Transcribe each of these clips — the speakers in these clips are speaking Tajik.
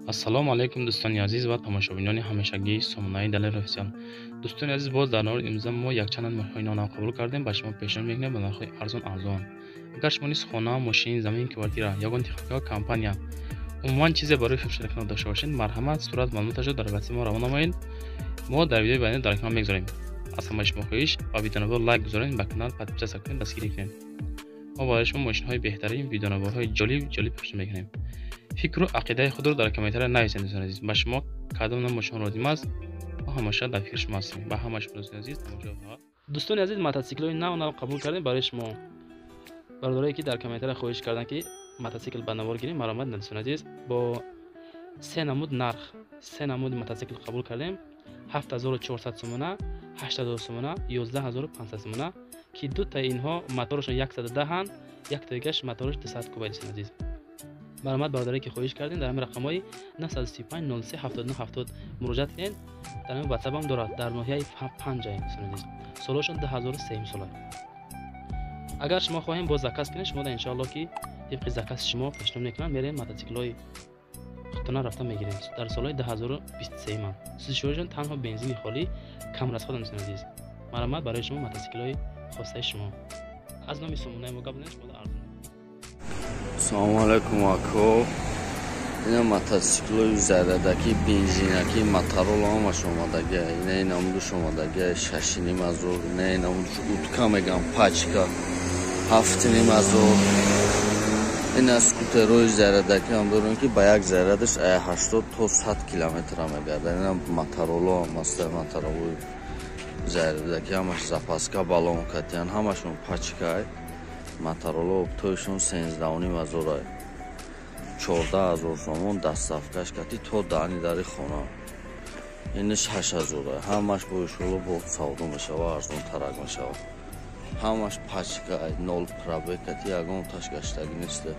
Ассалому алайкум дӯстони азиз ва тамошобинони ҳамешагии сомонаи Далер Официал. Дӯстони азиз, боз дар навори имрӯза мо якчанд мошинҳои нав қабул кардем, ба шумо пешниҳод мекунем ба нархҳои арзон арзон. Агар шумо низ хона, мошин, замин, квартира, ягон техника, компания, умуман чизе барои фурӯшанакунон дошта бошед, марҳамат сурат маълумоташро дар ватсап мо равона намоед. Мо дар видеои баъдӣ дар канал мегузорем. Аз ҳамаи шумо хоҳиш ба видеонавор лайк гузоред, ба канал подписаться кунед, дастгирӣ кунед. Мо барои шумо мошинҳои беҳтарин, видеонаворҳои ҷолиб ҷолиб пешниҳод мекунем. Фикру ақидаи худро дар комментария нависед, дӯстони азиз. Ба шумо кадом ном мошин лозим аст, мо ҳамеша дар фикри шумо ҳастем. Ба ҳамаи шумо дӯстони азиз тамошо хоҳад. Дӯстони азиз, мотоциклҳои нав нав қабул кардем барои шумо. Бародарое ки дар комментария хоҳиш карданд ки мотоцикл ба навор гирем, марҳамат дӯстони азиз, бо се намуд нарх, се намуди мотоцикл қабул кардем. 7400 сомона, 8000 сомона, 11500 сомона, ки дутаи инҳо моторашон 110-анд, яктоигаш мотораш 200 куба, дӯстони азиз. Марҳамат бародаре ки хоҳиш кардем, дар ҳамин рақамҳои 935 03 79 70 муроҷиат кунед. Дар ҳамин WhatsApp ҳам дорад, дар ноҳияи Панҷа, дӯстони азиз. Солашон 2003 сола. Агар шумо хоҳем боз заказ кунед, шумо иншоаллоҳ ки тибқи закази шумо пешниҳод мекунам, мерем мотоциклҳои худтона рафта мегирем. Дар солҳои 2023 ман. Сӯзишворишон танҳо бензини холӣ, кам расходам, дӯстони азиз. Марҳамат барои шумо мотоциклҳои хостаи шумо. Аз номи сомонаи мо гап занед, шумо арзон. Салому алайкум ако. Ина мотоциклҳои зарядаки, бензинаки, моторол ҳамаш омадагия. Ина ин намудуш омадагия 6,5 ҳазор, ина ин намудуш утка мегам пачка 7,5 ҳазор. Ина скутерҳои зарядаки ҳам дорем ки ба як зарядаш 80 то 100 километра мегардад. Ина мотороло ҳам аст, моторолои зарядаки ҳамаш запаска баллон катиян, ҳамашон пачкай. Мотороло оптоишон 13,5 ҳазорай, 14 000 сомон доставкаш кати то даҳни дари хона. Иниш 8 ҳазорай, ҳамаш бо иншоалло бо савдо мешава, арзонтарак мешава. Ҳамаш пачкай, нол пробег кати, ягон таш гаштагӣ несте.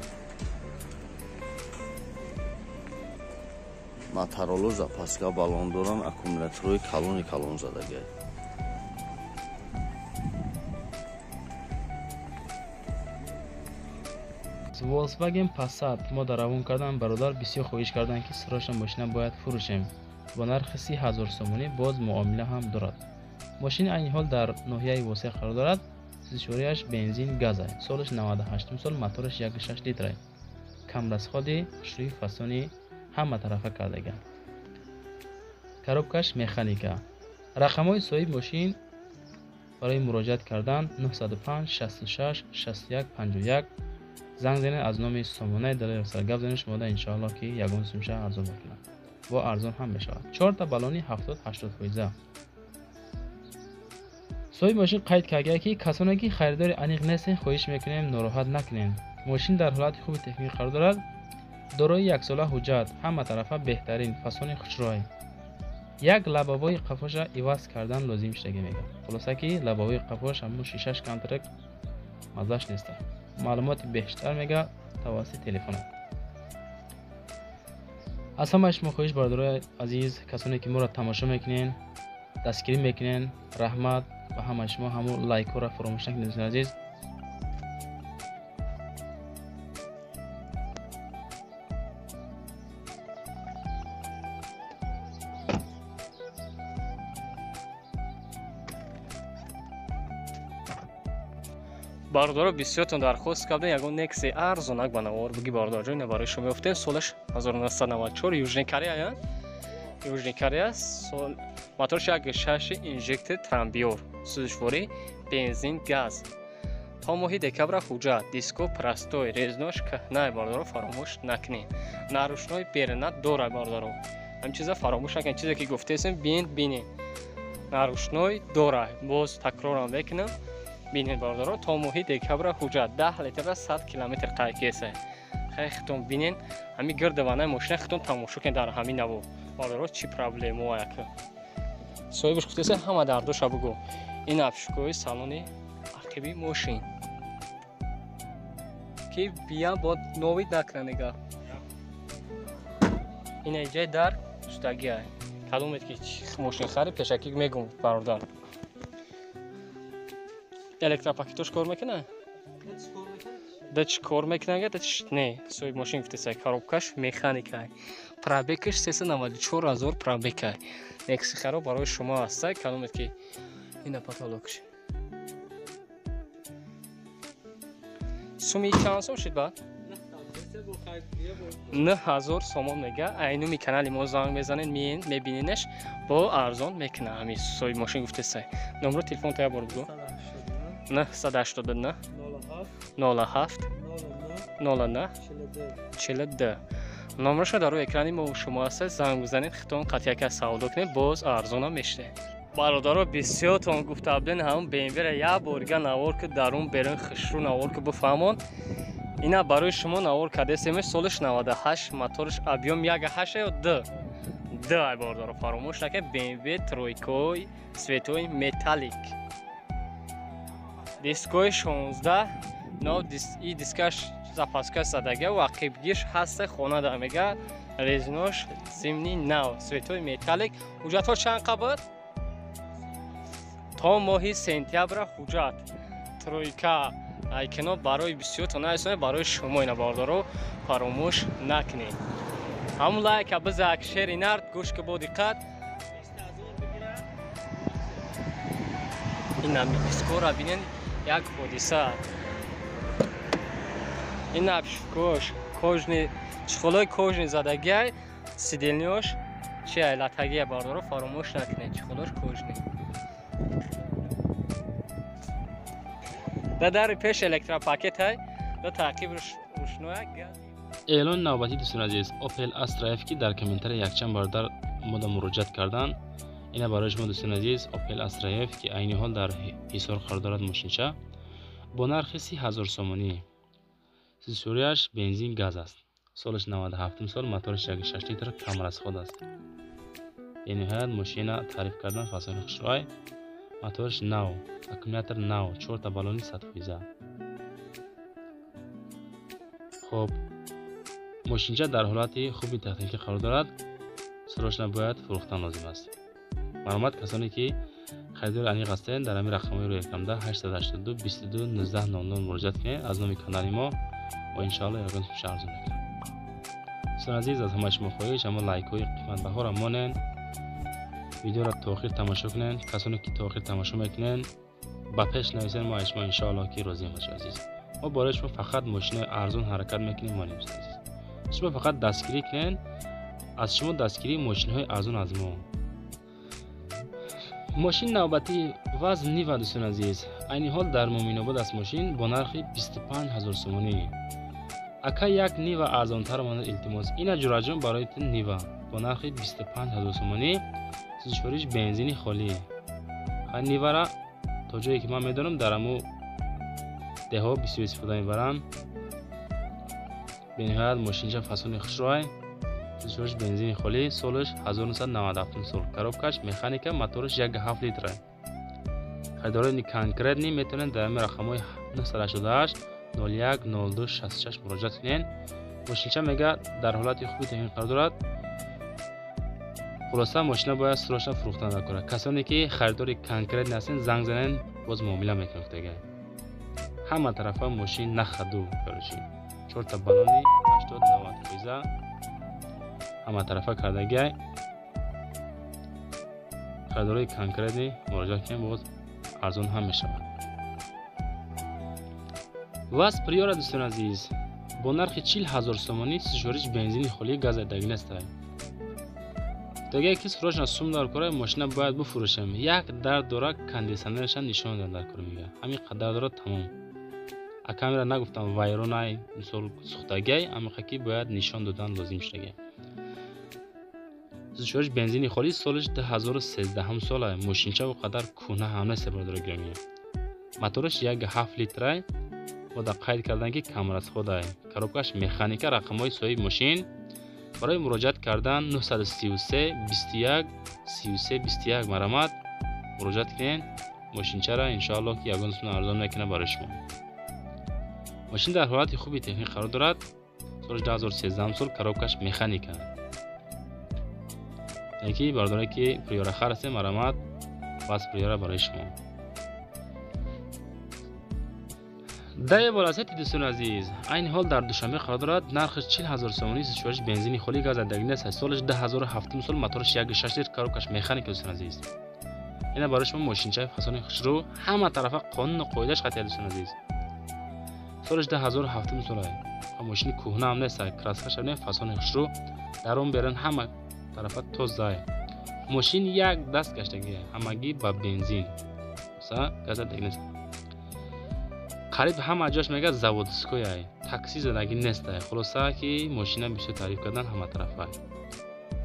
Мотороло запаска баллон доран, аккумуляторҳои калони калон задагиай. Volkswagen Passat мо дар равон кардан, бародар бисёр хоҳиш карданд ки срочно мошина бояд фурӯшем. Бо нархи 30 000 сомонӣ боз муомила ҳам дорад. Мошин айни ҳол дар ноҳияи Восеъ қарор дорад. Сӯзишвориаш бензин газ аст. Солаш 98 сол, мотораш 1,6 литр аст. Камрасходи хушрӯи фасони ҳама тарафа кардага. Коробкаш механика. Рақамҳои соҳиби мошин барои муроҷиат кардан 905 66 61 51 занг занед. Аз номи сомонаи Далер Официал гап занед, шумо иншоаллоҳ ки ягон сумша арзон мекунад. Бо арзон ҳам мешавад. Чорта баллони 70-80 фоиза. Соҳиби мошин қайд кардагиа ки касоне ки харидори аниқ нестен, хоҳиш мекунем нороҳат накунем. Мошин дар ҳолати хуби техникӣ қарор дорад, дорои яксола ҳуҷҷат, ҳама тарафа беҳтарин, фасони хушрӯй. Як лабовои қафоша иваз кардан лозим шудагӣ мегӯяд. Хулоса ки лабовои қафош ҳамун шишаш камтарак маззаш неста. Маълумоти бештар мега тавассути телефона. Аз ҳамаи шумо хоҳиш, бародарои азиз, касоне ки моро тамошо мекунен, дастгирӣ мекунен, раҳмат ба ҳамаи шумо. Ҳамун лайкҳоро фаромӯш накунед, дӯстони азиз. Бародаро, бисёртон дархост кардем ягон Некси арзонак ба навор буги. Бародарҷон, ина барои шумо ёфтем. Солаш 1994, Южный Корея, Южный Корея, сол, моторш 1,6 инжектор трамбиёр, сӯзишворӣ бензин газ, то моҳи декабра ҳуҷҷат, диско простой, резинош кӯҳнай. Бародаро, фаромӯш накунед, нарушной берна дора. Бародаро, ҳамин чиза фаромӯш накунед, чизе ки гуфтесем, бинед, бинед, нарушной дора. Боз такрорам мекунам, бинед, бародаро, то моҳи декабра ҳуҷҷат, 10 литра 100 километр қайкеса. Хай, хитон бинен, ҳами гирда ванаи мошина хитон тамошо кунед дар ҳамин наво. Бародаро, чӣ проблемо як соҳибаш гуфтеса, ҳама дардоша бугӯ. Ин обшивкаҳои салони ақиби мошин ки бия бо новид накунад. Ин иҷаи дар шудагия. Кадомед ки мошин харид, пешакӣ мегум, бародар. Электропакетош кор мекунад? Да чӣ кор мекунага, да чӣ не, соҳиб мошин гуфтеса, коробкаш механика. Пробегаш 394 ҳазор пробега. Некси харо барои шумо ҳаста, каломед ки ина потолокш. Суми чанд сом шид баъд? 9000 сомон мега. Айнуми канали мо занг мезанед, миен, мебиненеш, бо арзон мекуна. Ҳами соҳиб мошин гуфтеса. Номро телефон та як бор бигӯ. 989 07 09 42. Номроша дар рӯи экрани мо шумо ҳастед, занг бизанед, хитон қатъияка савдо кунед, боз арзонам мешавед. Бародаро, бисёртон гуфта буден ҳамун BMW-ра як борга навор ки дарун берун хушрӯ навор ки бифаҳмон. Ина барои шумо навор кардесемеш, солиш 98, моторш объём 1.8 ё 2. 2 ай бародаро, фаромӯш накунед, BMW тройкой цветой металлик. Дискои 16 но и дискаш запаска задага ва қибгиш ҳаста хона да мега, резинош зимний нав, цветой металлик. Ҳуҷҷатҳо чанд қабат? То моҳи сентябра ҳуҷҷат. Тройка айкино барои бисёртон наисоне, барои шумо ина бародаро фаромӯш накунед. Ҳамун лайка бизак, шери нард, гӯш ки бо диққат. Ина дискора бинен, як ҳодиса. Ин обшивкош кожни, чехолои кожни задагиай, сидельниёш чи ай латагия бародаро фаромӯш накунед, чехолош кожни. Да дари пеш электропакет ай, да таъқиб рӯшноя. Эълони навбатӣ дӯстони азиз, Opel Astra F ки дар комментария якчанд бародар мода муроҷиат карданд. Ина барои шумо дӯстони азиз Opel Astra F ки айни ҳол дар Ҳисор қарор дорад мошинча бо нархи 30 000 сомонӣ. Сисурияш бензин газ аст. Солаш 97 сол, мотораш 1.6 литр, камрасход аст. Бениҳоят мошина таъриф кардан фасони хушрӯй. Мотораш нав, аккумулятор нав, 4 баллони 100%. Хоб, мошинча дар ҳолати хуби техникӣ қарор дорад. Срочно бояд фурӯхтан лозим аст. Маълумот касоне ки харидори аниқ ҳастед, дар ҳамин рақамҳои рӯи экранда 882 22 19 00 муроҷиат кунед аз номи канали мо ва иншоалло ягон сумша арзон мекунем. Дӯстони азиз, аз ҳамаи шумо хоҳиш, ҳамон лайкҳои қиматбаҳоро монед, видеоро то охир тамошо кунед. Касоне ки то охир тамошо мекунед, ба пеш нависед, мо аз шумо иншоалло ки розием. Бошед азиз, мо барои шумо фақат мошинои арзон ҳаракат мекунем, монем дӯстони азиз. Шумо фақат дастгирӣ кунед, аз шумо дастгирии мошинҳои арзон аз мо. Мошин навбатӣ ВАЗ Нива дӯстони азиз, айни ҳол дар Муминобод аст мошин бо нархи 25 000 сомонӣ. Ака як Нива арзонтар монад илтимос. Ина ҷураҷон барои ту Нива бо нархи 25 000 сомонӣ, сӯзишвориш бензини холӣ. Нивара то ҷое ки ман медонам дар ҳаму деҳо бисёр истифода мебаранд. Бениҳоят мошинча фасони хушрӯй, сӯзишвориш бензини холӣ, солаш 1997 сол, коробкаш механика, мотораш 1.7 литра. Харидорони конкретни метавонед дар ҳамин рақамҳои 988 01 02 66 муроҷиат кунед. Мошинча мега дар ҳолати хуби техникӣ қарор дорад. Хулоса мошина бояд срочно фурӯхтан накунад. Касоне ки харидори конкретни ҳастед, занг занед, боз муомила мекунем гуфтага. Ҳама тарафа мошин нахаду, короче. 4 баллони 80-90 фоиза ҳама тарафа кардагиай. Харидорои конкретни муроҷиат кунед, боз арзон ҳам мешавад. ВАЗ Приора дӯстони азиз бо нархи 40 000 сомонӣ, сӯзишвориш бензини холӣ, газ айдагӣ нестай. Дагае ки срочно сум дар кора, мошина бояд бифурӯшем. Як дард дора, кондитсионерашам нишон додам дар кор мега. Ҳамин қадар дора, тамом. А камера нагуфтам вайронай, мисол сӯхтагиай, амиқа ки бояд нишон додан лозим шудагиай. Сӯзишвориш бензини холӣ, солаш 2013 сола, мошинча о қадар кӯҳна ҳам нест бародаро гиромӣ. Мотораш 1.7 литрай, мо дар қайд кардан ки камрасходай. Коробкаш механика, рақамҳои соҳиби мошин барои муроҷиат кардан 933 21 33 21 марамат муроҷиат кунед. Мошинчаро иншоалло ки ягон сум арзон мекунад барои шумо. Мошин дар ҳолати хуби техникӣ қарор дорад. Соли 2013 сол, коробкаш механика. Яки бародаре ки Приорахар ҳастем, марамат ВАЗ Приора барои шумо. Даи боласети дӯстони азиз, айни ҳол дар Душанбе қарор дорад. Нархаш 40 000 сомонӣ, сӯзишвориш бензини холӣ, газ задагӣ нест. Солаш 2007 сол, мотораш 1,6 литр, коробкаш механика. Дӯстони азиз, ина барои шумо мошинчаи фасони хушрӯ, ҳама тарафа қонуну қоидааш қатъия. Дӯстони азиз, солаш 2007 сола, мошини кӯҳна ҳам нест, краскаш не, фасони хушрӯ, дарон берун ҳама тарафа тоза. Мошин як даст гаштагӣ, ҳамагӣ ба бензин, газ задагӣ нест. Қариб ҳама ҷош мегӯяд заводской, такси задагӣ нестай. Хулоса ки мошина бисёр таъриф кардан, ҳама тарафа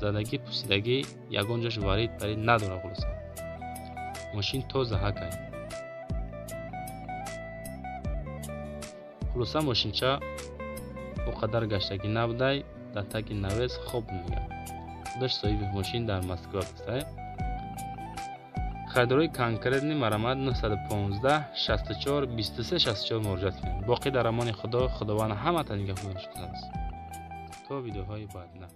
задагӣ, пусидагӣ, ягон ҷош варид парид надорад. Хулоса, мошин тоза ҳакай. Хулоса, мошинча о қадар гаштагӣ набудай, дар таги навес хоб мегӯяд. Худаш соҳиби мошин дар Москва бистай. Харидорои конкретный марамат 915 64 23 64 муроҷиат кунед. Боқӣ дар амони Худо. Худованд ҳаматон нигаҳбонаш кунад. То видеоҳои баъдина.